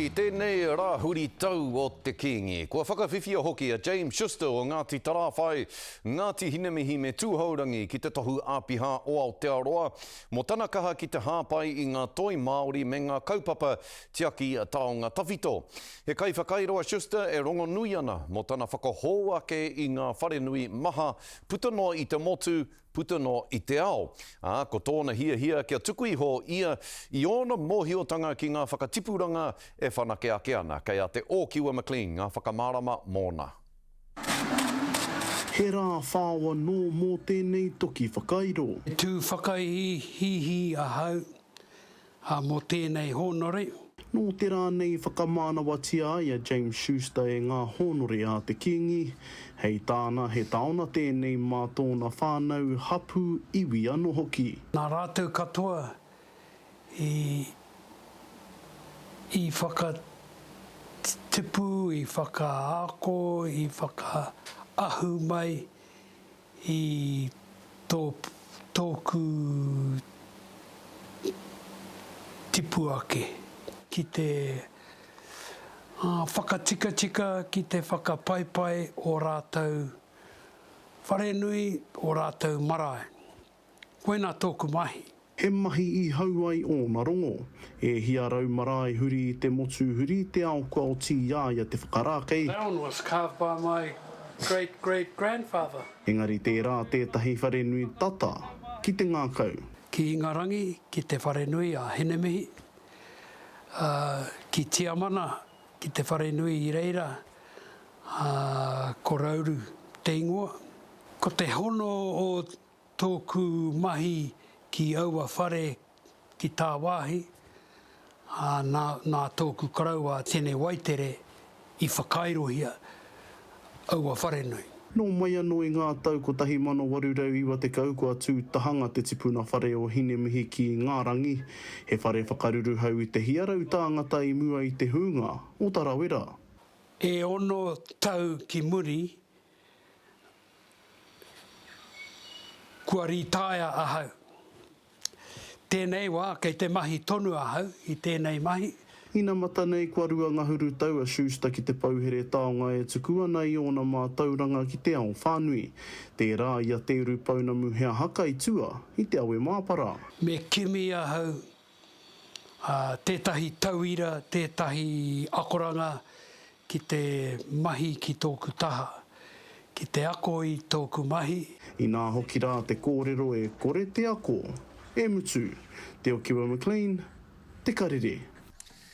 Heoi, tēnei rā huri tau o te Kīngi. Kua whakawhiwhia hoki a James Schuster o Ngāti Tarāwhai, Ngāti Hinemihi me Tūhourangi ki te tohu āpiha o Aotearoa mō tana kaha ki te hāpai i ngā toi Māori me ngā kaupapa tiaki taonga tawhito. He kaiwhakairo a Schuster e rongonui ana mō tana whakahou ake i ngā wharenui maha puta noa i te motu, puta noa i te ao, ā, ko tōna hiahia kia tuku iho ia i ōna mōhiotanga ki ngā whakatipuranga e whanake ake ana. Kei a Te Ōkiwa McLean ngā whakamārama mōna. He rā whao anō mō tēnei toki whakairo. E tū whakaihiihi ahau mō tēnei hōnore. Nō te rā nei whakamānawatia ai a James Schuster e ngā hōnore a te Kīngi. Hei tāna, he taona tēnei mā tōna whānau, hapū, iwi anō hoki. Nā rātou katoa i i whakatipu, i whakaako, i whakaahu mai i tō tōku tipu ake. Ki te whakatikatika, ki te whakapaipai o rātou wharenui, o rātou marae. Koinā tōku mahi. He mahi i hau ai ōna rongo. E hia marae huri i te motu huri i te ao kua oti i a ia te whakarākei. That one was carved by my great great grandfather. Engari tērā tētahi wharenui tata ki te ngākau. Ki Ingarangi, ki te wharenui a Hinemihi, ā, ki Tiamana, ki te wharenui i reira, ā, ko Rauru te ingoa. Ko te hono o Tōku mahi ki aua whare ki tāwāhi, ā, nā, nā tōku koroua a Tene Waitere i whakairohia aua wharenui. Nō mai anō i ngā tau 1890 kua tū tahanga te tipuna whare o Hinemihi ki Ingarangi, he whare whakaruruhau i te hiarau tāngata i mua i te hūnga o Tarawera. E ono tau ki muri, Kua rītaea ahau. Tēnei wā kei te mahi tonu ahau i tēnei mahi. Inamata nei kua ngahuru tau a Schuster ki te pouhere taonga e tuku ana i ōna mātauranga ki te ao whānui. Tērā i a Te Urupounamu he aha kai tua i te awe māpara. Me kimi ahau tētahi tauira, tētahi akoranga ki te mahi ki tōku taha, ki te ako i tōku mahi. Inā hoki rā te kōrero e kore te ako e mutu. Te Okiwa McLean, Te Karere.